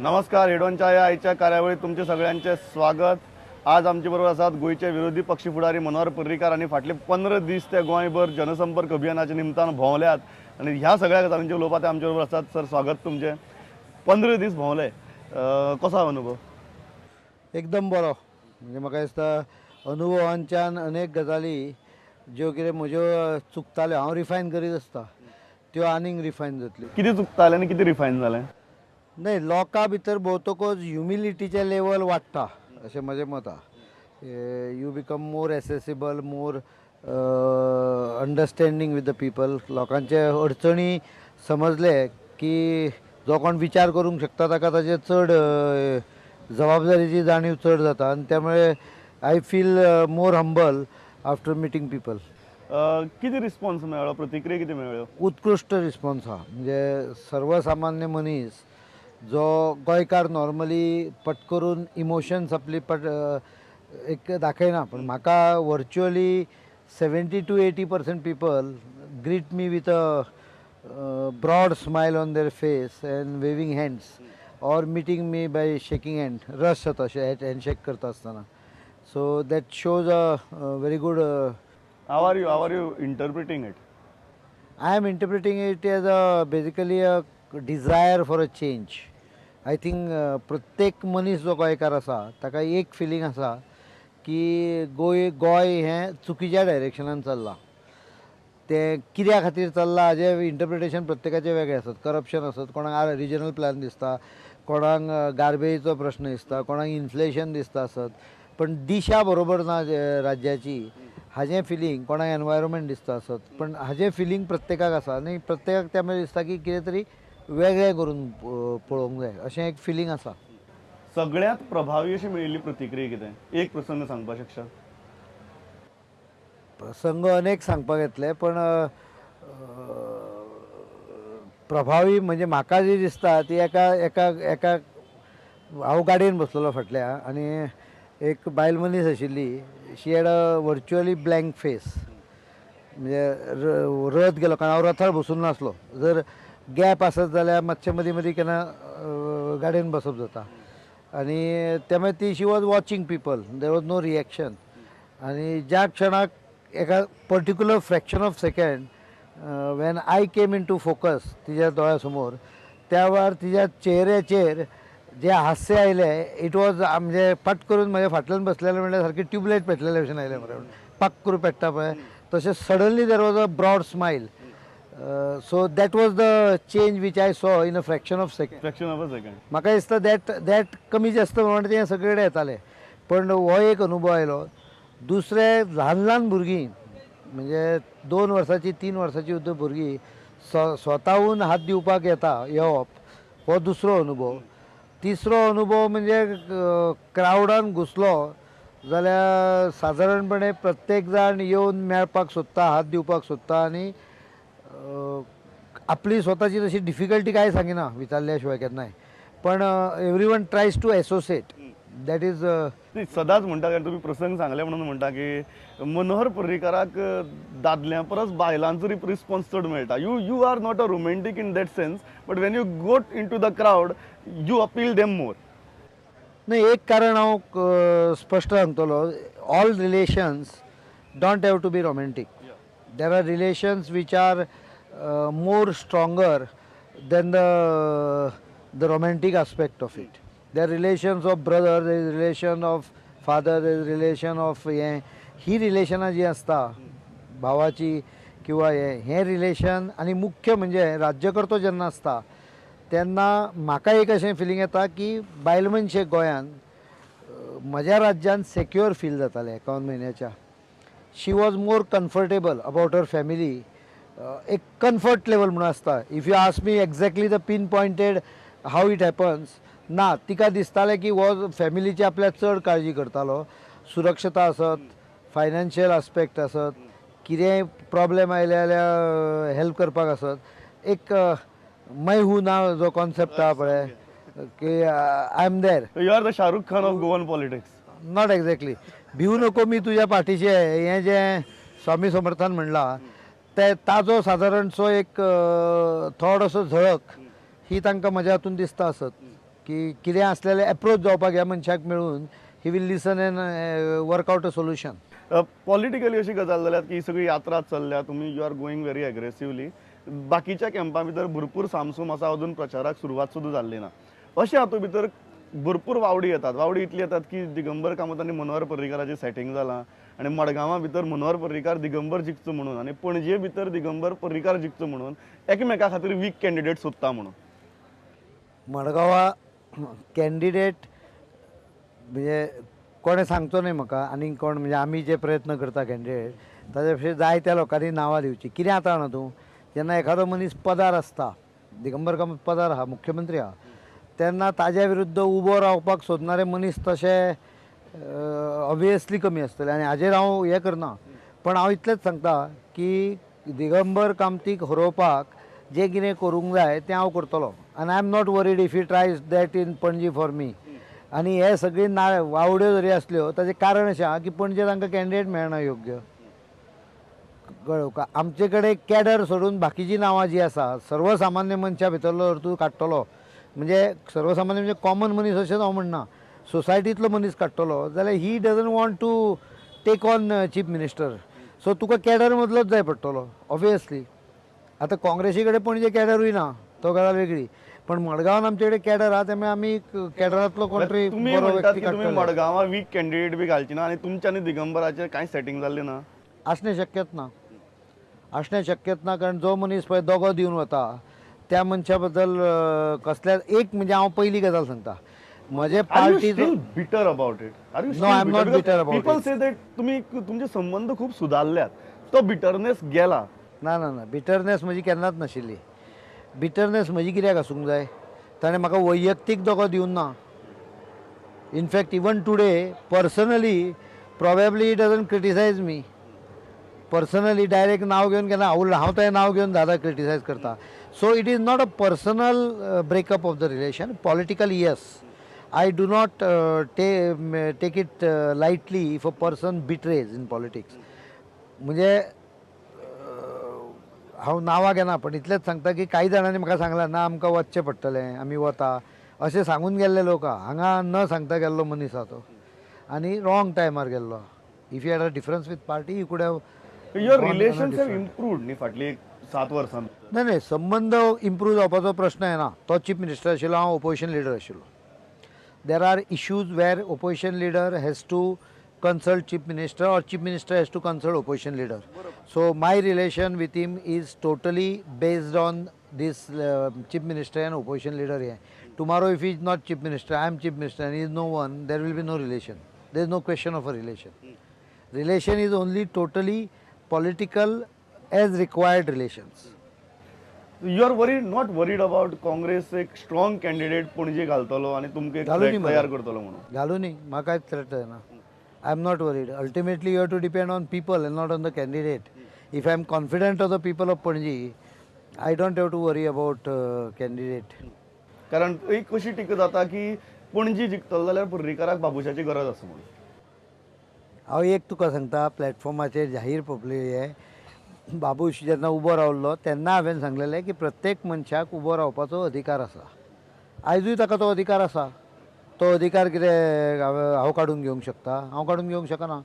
नमस्कार, हेडोनच्या या आयच्या कार्यावळीत तुमचे सगळ्यांचे स्वागत. आज आमचे बरोबर आसात गोंयचे विरोधी पक्ष फुडारी मनोहर पर्रीकार आनी फाटले 15 दीस ते गोंयभर जनसंपर्क अभियानाच्या निमतान भोंवल्यात आनी ह्या सगळ्या गजालींचे उलोवपाक ते आमचे बरोबर आसात. सर, स्वागत तुमचें. 15 दीस भोंवले, कसो अनुभव? एकदम बरो. म्हणजे म्हाका दिसता अनुभवांच्यान अनेक गजाली ज्यो कितें म्हज्यो चुकताल्यो हांव रिफायन करीत आसता त्यो आनीक रिफायन जातल्यो. कितें चुकतालें आनी कितें रिफायन जालें? नाही, लोकां भितर भोवतकच ह्युमिलिटीचें लेवल वाडटा अशें म्हजें मत आहा. You become more accessible, more understanding with the people. लोकांचे अडचणी समजले की जो कोण विचार करूंक शकता ताका ताचे चड जबाबदारीची जाणीव चड जाता आनी त्यामुळे I feel more humble after meeting people. कितें रिस्पॉन्स मेळ्ळो, प्रतिक्रिया कितें मेळ्ळ्यो? उत्कृश्ट रिस्पॉन्स आहा. म्हणजे सर्वसामान्य मनीस जो गोंयकार नॉर्मली पट करून इमोशन्स आपली पट एक दाखयना, पण म्हाका virtually 70 to 80% people greet me with a broad smile on their face and waving hands or meeting me by shaking hand. रस जाता अशें हँडशेक करता आसतना. So that shows a very good. How are you interpreting it? I am interpreting it as a basically a desire for a change. I think प्रत्येक मनीस जो गोंयकार आसा ताका एक फिलींग आसा की गोंय हें चुकीच्या डायरेक्शनान चल्लां. तें कित्या खातीर चल्लां हाजें इंटरप्रिटेशन प्रत्येकाचें वेगळें आसत. करप्शन आसत, कोणाक रिजनल प्लॅन दिसता, कोणाक गार्बेजीचो प्रश्न दिसता, कोणाक इन्फ्लेशन दिसता आसत, पण दिशा बरोबर ना राज्याची हाजें फिलींग, कोणाक एनवायरमेंट दिसता आसत, पण हाजें फिलींग प्रत्येकाक आसा आनी प्रत्येकाक त्या मेरेन दिसता की कितें तरी वेगळें करून पळोवंक जाय अशें एक फिलींग आसा. सगळ्यांत प्रभावी अशी मेळिल्ली प्रतिक्रिया कितें? एक प्रसंग सांगपाक शकता? प्रसंग अनेक सांगपाक येतले, पण प्रभावी म्हणजे म्हाका जी दिसता ती एका एका एका हांव गाडयेन बसलेलो फाटल्या आनी एक बायल मनीस आशिल्ली. She had a virtually blank face. म्हणजे रथ गेलो कारण हांव रथार बसून नासलो. जर गॅप आसत जाल्यार मातशें मदीं मदीं केन्ना गाडयेन बसप जाता आनी त्यामुळे ती she was watching people, there was no reaction. आनी ज्या क्षणाक एका particular fraction of second when I came into focus तिच्या दोळ्या समोर, त्या वेळार तिच्या चेहऱ्याचेर जे हास्य आयलें it was म्हणजे पट करून म्हज्या फाटल्यान बसलेलें म्हणल्यार सारकी ट्युबलायट पेटलेल्या भशेन आयलें मरे, पाक करून पेट्टा पळय तशें suddenly there was a broad smile. So that was the change which I saw in a fraction of second. Fraction of a second. म्हाका दिसता that that कमी जास्त प्रमाणात तें सगळे कडेन येतालें, पण हो एक अनुभव आयलो. दुसरें, ल्हान ल्हान भुरगीं म्हणजे 2 वर्सांची 3 वर्सांची सुद्दां भुरगीं स्वताहून हात दिवपाक येता येवप हो दुसरो अनुभव. तिसरो अनुभव म्हणजे क्रावडान घुसलो जाल्यार सादारणपणे प्रत्येक जाण येवन मेळपाक सोदता, हात दिवपाक सोदता आनी आपली स्वताची तशी डिफिकल्टी कांय सांगिना विचारल्या शिवाय केन्नाय, पण everyone tries to associate that is. सदांच म्हणटा, कारण तुमी प्रसंग सांगले म्हणून म्हणटा की मनोहर पर्रीकाराक दादल्यां परस बायलांचो रिस्पॉन्स चड मेळटा. You are not a romantic in that sense, but when you go into the crowd you appeal them more. न्ही, एक कारण हांव स्पश्ट सांगतलो, all relations don't have to be romantic. There are relations which are more stronger than the romantic aspect of it. There are relations of brother, there is relation of father, there is relation of हें ही रिलेशनां जीं आसता भावाची किंवा हें हें relation. आनी मुख्य म्हणजे राज्यकर्तो जेन्ना आसता तेन्ना म्हाका एक अशें फिलींग येता की बायल मनशेक गोंयान म्हज्या राज्यान सेक्युअर फील जातालें 51 म्हयन्याच्या. She was more comfortable about her family. एक कम्फर्ट लेवल म्हणून आसता. If you ask me exactly the pin pointed how it happens ना, तिका दिसतालें की हो फॅमिलीची आपल्या चड काळजी करतालो, सुरक्षता आसत, फायनान्शियल आस्पेक्ट आसत, कितेंय प्रॉब्लेम आयले जाल्यार हेल्प करपाक आसत. एक मै हूं ना जो कॉन्सेप्ट आहा पळय की I am there. You are the Shahrukh Khan of Goan politics. Not exactly. भिवू नको मी तुज्या पाठीशी हें जें स्वामी समर्थान म्हणलां ते ताजो सादारणसो एक थोडोसो झळक ही तांकां म्हज्या हातून दिसता आसत. की कितें आसलें जाल्यार एप्रोच जावपाक ह्या मनशाक मेळून he will listen and work out a solution. Politically अशी गजाल जाल्या की ही सगळी यात्रा चल्ल्या, तुमी you are going very aggressively, बाकीच्या कॅम्पा भितर भरपूर सामसूम आसा, अजून प्रचाराक सुरवात सुद्दां जाल्ली ना. अशें हातूंत भितर भरपूर वावडी येतात, वावडी इतली येतात की दिगंबर कामत आनी मनोहर पर्रीकाराचें सेटींग जालां आनी मडगांवा भितर मनोहर पर्रीकार दिगंबर जिखचो म्हणून आनी पणजे भितर दिगंबर पर्रीकार जिखचो म्हणून एकमेका खातीर वीक कॅन्डिडेट सोदता म्हणून. मडगांवा कॅन्डिडेट म्हणजे कोणें सांगचो न्हय म्हाका आनी कोण म्हणजे आमी जे प्रयत्न करता कॅन्डिडेट ताजे पेक्षा जायत्या लोकांनी नांवां दिवची. कितें आतां जाणा तूं, जेन्ना एखादो मनीस पदार आसता, दिगंबर कामत पदार आहा, मुख्यमंत्री आहा, तेन्ना ताज्या विरुद्ध उबो रावपाक सोदणारे मनीस तशे ऑब्वियसली कमी आसतले. आनी हाजेर हांव हें करना, पण हांव इतलेंच सांगता की दिगंबर कामतीक हरोवपाक जें कितें करूंक जाय तें हांव करतलो आनी I am not worried if he tries that in Panaji for me. आनी हे सगळी ना वावड्यो जरी आसल्यो ताचें कारण अशें आहा की पणजे तांकां कॅन्डिडेट मेळना योग्य. कळ्ळें? आमचे कडेन कॅडर सोडून बाकीची नांवां जीं आसा सर्वसामान्य मनशा भितरलो जर तूं काडटलो, म्हणजे सर्वसामान्य म्हणजे कॉमन मनीस अशेंच हांव म्हणना, सोसायटींतलो मनीस काडटलो जाल्यार he doesn't want to take on chief minister. So तुका कॅडर मदलोच जाय पडटलो ऑब्वियसली. आतां काँग्रेसी कडेन पणजे कॅडरूय ना, तो गजाल वेगळी, पण मडगांवान आमचे कडेन कॅडर आहा, त्यामुळे आमी कॅडरांतलो कोण तरी बरो व्यक्ती काडटले. मडगांवा वीक कॅन्डिडेट बी घालची ना आनी तुमच्या आनी दिगंबराचेर कांय सेटींग जाल्लें ना? आसणें शक्यच ना, आसणें शक्यच ना. कारण जो मनीस पळय दोगो दिवन वता त्या मनशा बद्दल कसल्या एक म्हणजे हांव पयली गजाल सांगता, म्हजे party bitter about it? No, I am not bitter about it. People say that तुमी तुमचे संबंध खूब सुदारल्यात, तो बिटरनेस गेला. ना ना ना, बिटरनेस म्हजी केन्नाच नाशिल्ली. बिटरनेस म्हजी कित्याक आसूंक जाय? ताणें म्हाका वैयक्तीक दोगो दिवंक ना. In fact even today personally probably he doesn't criticise me personally, direct नांव घेवन केन्ना हांव तें नांव घेवन दादा क्रिटिसायज करता. So it is not a personal breakup of the relation. Political yes, I do not take it lightly if a person betrays in politics. म्हणजे हांव नांवां घेना, पण इतलेंच सांगता की कांय जाणांनी म्हाका सांगलां ना आमकां वचचें पडटलें, आमी वता अशें सांगून गेल्ले लोक आहा. हांगा न सांगता गेल्लो मनीस आहा तो, आनी रॉंग टायमार गेल्लो. If you had a difference with party you could have your relations have improved न्ही फाटली 7 वर्सां? न्हय न्हय, संबंद इम्प्रूव जावपाचो प्रश्न येना. तो चीफ मिनिस्टर आशिल्लो, हांव ओपोजिशन लिडर आशिल्लो. There are issues where opposition leader has to consult chief minister or chief minister has to consult opposition leader. So my relation with him is totally based on this chief minister and opposition leader. Here tomorrow if he is not chief minister, I am chief minister and he is no one, there will be no relation. There is no question of a relation. Relation is only totally political as required relations. You are worried, not worried about Congress एक strong candidate Panaji घालतलो आनी तुमकां एक threat तयार करतलो म्हणून? घालूं न्ही, म्हाका कांयच थ्रेट जायना. I am not worried. Ultimately you have to depend on people and not on the candidate. If I am confident of the people of Panaji, I don't have to worry about candidate. कारण एक कशी टिका जाता की पणजी जिखतलो जाल्यार पर्रीकाराक बाबुशाची गरज आसा म्हणून. हांव एक तुका सांगता, प्लॅटफॉर्माचेर जाहीर पब्लीक हे बाबूश जेन्ना उबो रावल्लो तेन्ना हांवें सांगलेलें की प्रत्येक मनशाक उबो रावपाचो अधिकार आसा. आयजूय ताका तो अधिकार आसा. तो अधिकार कितें हांव काडून घेवंक शकता? हांव काडून घेवंक शकना.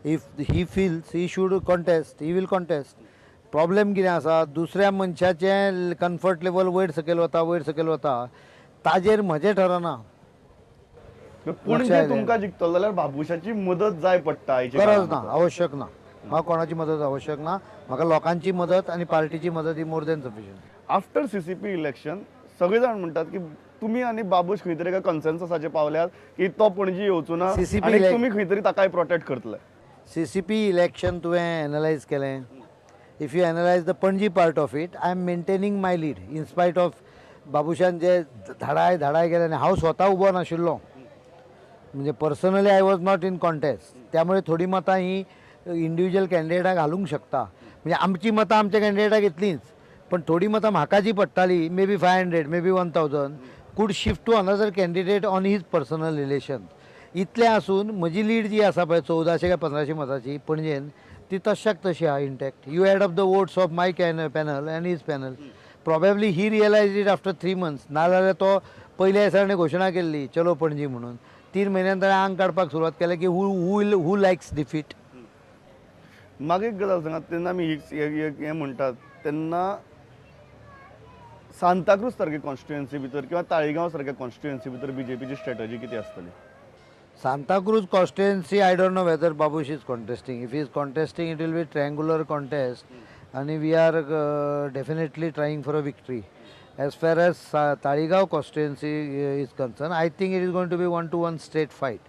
If he feels he should contest, he will contest. Problem कितें आसा, दुसऱ्या मनशाचें कम्फर्ट लेवल वयर सकयल वता, वयर सकयल वता, ताजेर म्हजें ठरना. पणजे तुमकां जिखतलो जाल्यार बाबुशाची मदत जाय पडटा? गरज ना, आवश्यक ना. म्हाका कोणाची मदत आवश्यक ना. म्हाका लोकांची मदत आनी पार्टीची मदत ही more than sufficient. After CCP election सगळे जाण म्हणटात की तुमी आनी बाबूश खंय तरी एका कन्सेन्ससाचेर पावल्यात की तो पणजी येवचो ना आनी तुमी खंय तरी ताकाय प्रोटेक्ट करतले. सीसीपी इलेक्शन तुवें एनलायज केलें. If you analyse the Panaji part of it, I am maintaining my lead in spite of Babushan जे धाडाय धाडाय केलें. आनी हांव स्वता उबो नाशिल्लो, म्हणजे personally I was not in contest, त्यामुळे थोडी मतां ही इंडिविज्युअल कॅन्डिडेटाक घालूंक शकता. म्हणजे आमची मतां आमच्या कॅन्डिडेटाक येतलींच, पण थोडी मतां म्हाका जी पडटाली, maybe 500, maybe 1000, could shift to another candidate on his personal relation. इतलें आसून म्हजी लीड जी आसा पळय 1400 काय 1500 मतांची पणजेन, ती तश्याक तशी आहा intact. You add up the votes of my panel and his panel. Probably he realise it after 3 months. नाजाल्यार तो पयल्या दिसा ताणें घोशणा केल्ली चलो पणजी म्हणून, 3 म्हयन्यान ताणें आंग काडपाक सुरवात केल्या की who likes defeat. म्हाका एक गजाल सांगात, तेन्ना आमी हें म्हणटात तेन्ना सांताक्रूज सारके कॉन्स्टिट्युएन्सी भितर किंवा ताळीगांव सारक्या कॉन्स्टिट्युएन्सी भितर बीजेपीची स्ट्रॅटजी कितें आसतली? Santacruz constituency, I don't know whether Babush is contesting. If he is contesting, it will be triangular contest, and we are definitely trying for a victory. As far as Taligaon constituency is concerned, I think it is going to be 1-to-1 straight fight.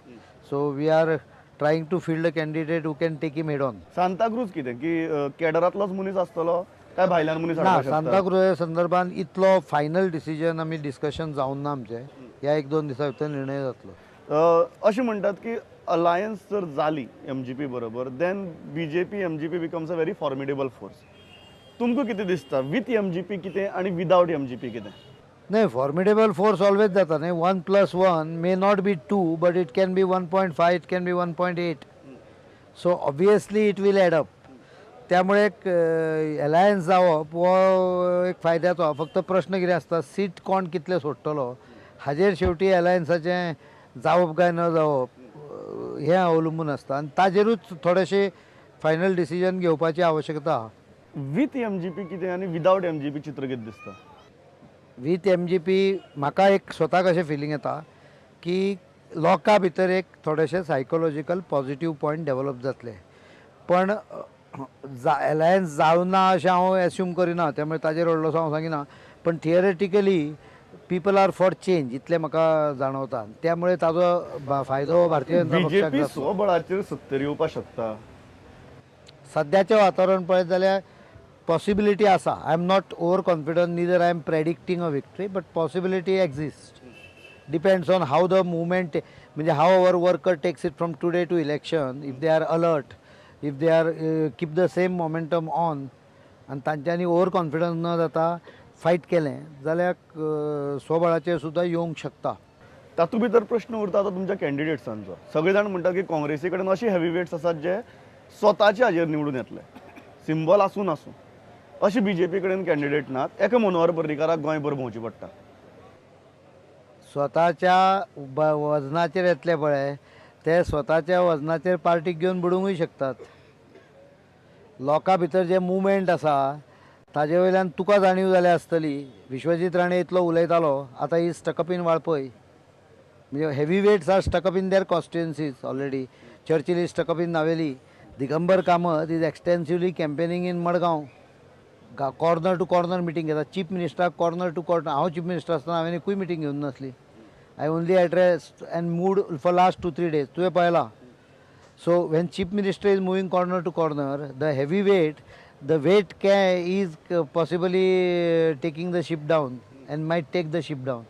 So we are trying to field a candidate who can take him head on. Santacruz कितें की केडरांतलोच मनीस आसतलो काय भायल्यान मनीस ना, हाडपाक शकता? सांताक्रूज संदर्भात इतलो फायनल डिसिजन आमी डिस्कशन जावन ना आमचें, ह्या 1-2 दिसां भितर निर्णय जातलो. अशें म्हणटात की अलायन्स जर जाली एम जी पी बरोबर, then B J P M G P becomes a very formidable force. तुमकां कितें दिसता विथ एम जी पी कितें आनी विदावट एम जी पी कितें? नाही, फॉर्मिडेबल फोर्स ऑलवेज जाता न्ही. 1 + 1 may not be 2, but it can be 1.5, it can be 1.8. So obviously it will add up. त्यामुळे एक अलायन्स जावप हो एक फायद्याचो. फक्त प्रश्न कितें आसता, सीट कोण कितले सोडटलो हाजेर शेवटी अलायन्साचें जावप काय न जावप हें अवलंबून आसता आनी ताजेरूच थोडेशें फायनल डिसिजन घेवपाची आवश्यकता आहा. विथ एम जी पी कितें आनी विदावट एम जी पी चित्र कितें दिसता? विथ एम जी पी म्हाका एक स्वताक अशें फिलींग येता की लोकां भितर एक थोडेशें सायकोलॉजिकल पॉजिटीव पॉयंट डेवलप जातले, पण अलायन्स जावना अशें हांव एस्यूम करिना, त्यामुळे ताजेर व्हडलोसो हांव सांगिना. पण theoretically people are for change इतलें म्हाका जाणवता, त्यामुळे ताजो फायदो भारतीय जनता पक्षाक बीजेपी जातलो. स्वबळाचेर सत्तेर येवपाक शकता सद्याचें वातावरण पळयत जाल्यार पॉसिबिलिटी आसा. I am not over confident, neither I am predicting a victory, but possibility exist. Depends on how the movement, म्हणजे how our worker takes it from today to election. If they are alert, if they are keep the same momentum on, आनी तांच्यांनी over confidence न जाता fight केलें जाल्यार स्वबळाचेर सुद्दां येवंक शकता. तातूंत भितर प्रश्न उरता आतां तुमच्या कॅन्डिडेट्सांचो. सगळे जाण म्हणटात की काँग्रेसी कडेन अशे हेवी वेट्स आसात जे स्वताचे हाजेर निवडून येतले, सिंबल आसूं नासूं. अशे बीजेपी कडेन कॅन्डिडेट नात. एका मनोहर पर्रीकाराक गोंयभर भोंवचें पडटा. स्वताच्या वजनाचेर येतले पळय ते स्वताच्या वजनाचेर पार्टीक घेवन बुडोवंकूय शकतात. लोकां भितर जे मुवमेंट आसा ताजे वयल्यान तुका जाणीव जाल्या आसतली. विश्वजीत राणे इतलो उलयतालो, आतां ही स्टकअप इन वाळपय, म्हणजे heavy weights are stuck up in their constituencies already. Churchill is stuck up in Navelim, Digambar Kamat is extensively campaigning in Madgaon, corner to corner meeting घेता. चीफ मिनिस्टराक कॉर्नर टू कॉर्नर, हांव chief minister आसतना हांवें एकूय meeting घेवन नासली. I only address and moved for last 2-3 days, तुवें पळयलां. So when chief minister is moving corner to corner, the heavy weight, the weight is possibly taking the ship down and might take the ship down.